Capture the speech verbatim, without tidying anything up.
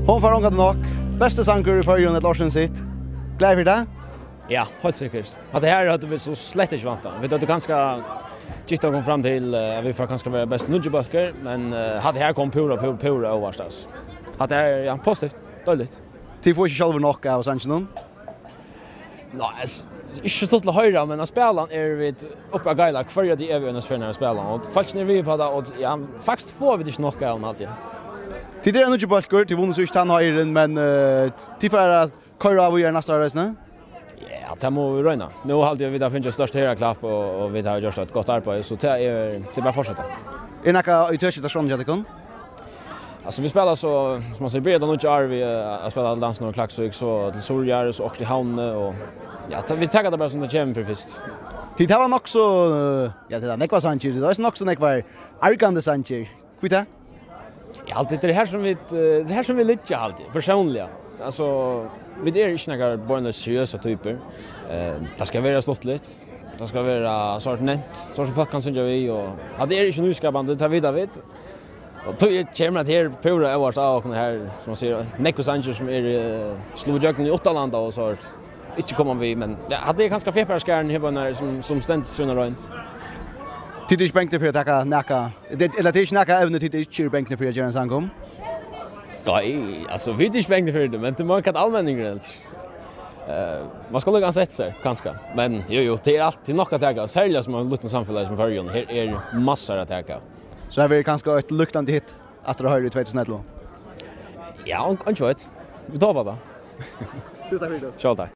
Hon fær ongantíð nokk. Besti sangur í Føroyum, ella ársins hitt. Glaður fyri tað? Ja, heilt sikkert. Hatta her høvdu vit so slett ikki væntað. Vit høvdu kanska gitt okkum fram til, eh, at vit fóru kanska vera besti nýggi bólkur, men, eh, hatta her kom púra, púra, púra óvart, altso. Hatta her, ja, positivt, deiligt. Tit fáa ikki sjálvir nokk av sanginum? Nei, s-, ikki so til at hoyra, men at spæla hann eru vit uppi at geila hvørja dag, evig einans ferðina at spæla hann. Og fólkini eru við upp á tað, og ja, faktiskt fáa vit ikki nokk av honum, haldi eg. Tit eru ein nýggj bólkur, tit vunnu so ikki tann heiðurin, men, eh, tit fara at koyra av og gera næsta ár eisini? Ja, tað mugu vit royna. Nú haldi eg, vit hava fingið stórt herðaklapp, og, og vit hava gjørt eitt gott arbeiði, so tað er, tað er bara at fortseta. Er nakað í tøki á skránni hjá tykkum? Altso, vit spæla so, sum man sigur, byrja tað nýggja árið við, eh, at spæla til Dansin og Klaksvík, so til Suðuroyar, so okkurt í Havn, og ja, ta-, vit taka tað bara sum tað kemur fyri fyrst. Tit hava nokk so, eh, ja, tað er nógvar sangir, tað er eisini nokk so nógvar argandi sangir. Hví tað? Ja, alt hetta er her sum vit, eh, tað er her sum vit liggja, haldi eg, persónliga. Altso, vit eru ikki nakrar beinleiðis seriøsar typur. Eh, tað skal vera stuttligt. Tað skal vera sort nemt, sort sum fólk kann syngja við, og hatta er ikki nýskapandi, tað vita vit. Og tí kemur at her púra óvart á okkum her, sum man sigur, nógvir sangir sum eru, eh, sløgið ígjøgnum í uttanlanda og sort. Ikki koma við, men ja, hatta er kanska fepparskarin her, sum, sum stendur sína roynd. Tit eru ikki bangnir fyri at taka nakað, ella tit eru ikki nakað evni, tit eru ikki bangnir fyri at gera ein sang um? Nei, altso, vit eru ikki bangnir fyri tað, men tað er meira hvat almenningurin heldur. Eh, man skal nokk ansa eftir sær, kanska. Men jú, jú, tað er altíð nokk at taka, serliga sum eitt lítið samfelag sum Føroyum. Her er massar at taka. So her verður kanska eitt líknandi hit aftur at hoyra í tvey túsund og ellivu? Ja, ein, ein veit. Vit hopa tað. Túsund takk fyri tað. Sjálv takk.